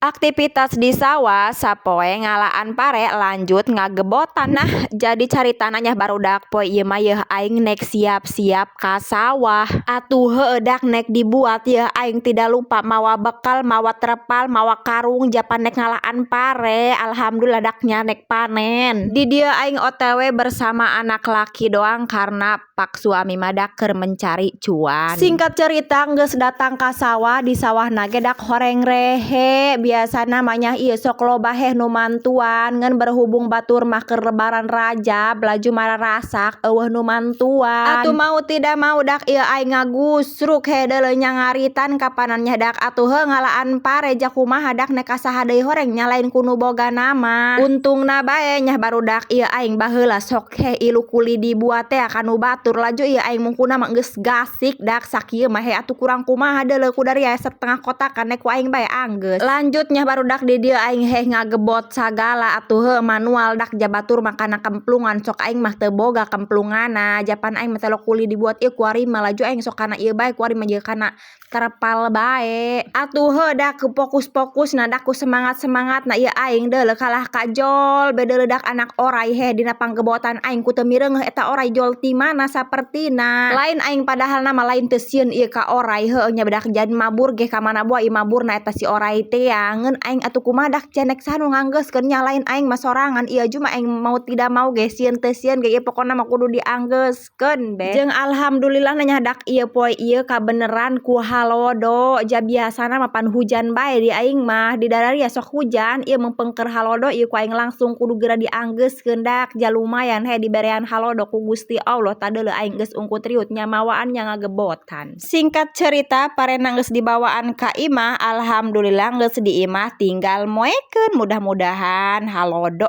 Aktivitas di sawah sapoe ngalaan pare, lanjut ngagebotan. Nah, jadi caritana nya, barudak, poe ieu mah yeuh aing nek siap-siap ka sawah. Atuh heueuh dak, nek dibuat yeuh aing tidak lupa mawa bekal, mawa terpal, mawa karung, japan nek ngalaan pare. Alhamdulillah dak nya nek panen. Di dieu aing OTW bersama anak laki doang karena pak suami mah dak keur mencari cuan. Singkat cerita, geus datang ka sawah. Di sawah ge dak horeng rehe. Biasana mah nya ieu sok loba heh nu mantuan, ngan berhubung batur mah keur Lebaran Rajab, laju mararasak euweuh nu mantuan. Atuh mau tidak mau dak ieu aing ngagusruk he deuleu nya ngaritan kapanan nya dak. Atuh heuh, ngalaan pare ja kumaha dak, nek ka saha deui horeng nya, lain ku nu boga nama. Untungna bae nya, barudak, ieu aing baheula sok heh ilu kuli dibuat teh ka nu batur, laju ieu aing mungkuna mah geus gasik dak. Sakieu mah he atuh kurang kumaha deuleu ku dari setengah kotakan nek ku aing bae anggeus. Lanjut nya, barudak, di dieu aing heh ngagebot sagala. Atuh heuh, manual dak, ja batur mah kana kemplungan sok aing mah teu boga kemplunganna. Japan aing mah telo kuli dibuat ieu kuari mah, laju aing sok kana ieu bae kuari mah, jeung kana terpal bae. Atuh heuh dak, fokus-fokus na dak, ku semangat-semangat na ieu aing deuleu kalah kajol be deuleu dak anak orai heh dina panggebotan aing. Ku teu mireungeuh eta orai jol ti mana sapertina. Lain aing padahal nama lain teu sieun ieu ka orai, heueuh nya bedak, jan mabur ge ka mana boa ieu maburna eta si orai teh ya. Ngeun aing atuh kumaha dak, cenek saha nu nganggeuskeun nya, lain aing mah sorangan ieu cuma aing mau tidak mau ge, sieun teu sieun ge, ieu pokona mah kudu dianggeuskeun be. Jeung alhamdulillah nya dak, ieu poe ieu kabeneran ku halodo. Ja biasana mah pan hujan bae di aing mah, di dararia sok hujan. Ieu mempengker halodo ieu ku aing langsung kudu geura dianggeuskeun dak, ja lumayan he diberean halodo ku Gusti Allah. Tadeuleu aing geus ungkut riut nya mawaan nya ngagebotan. Singkat cerita, parena geus dibawaan ka imah. Alhamdulillah geus di imah, tinggal moekeun. Mudah-mudahan halodo.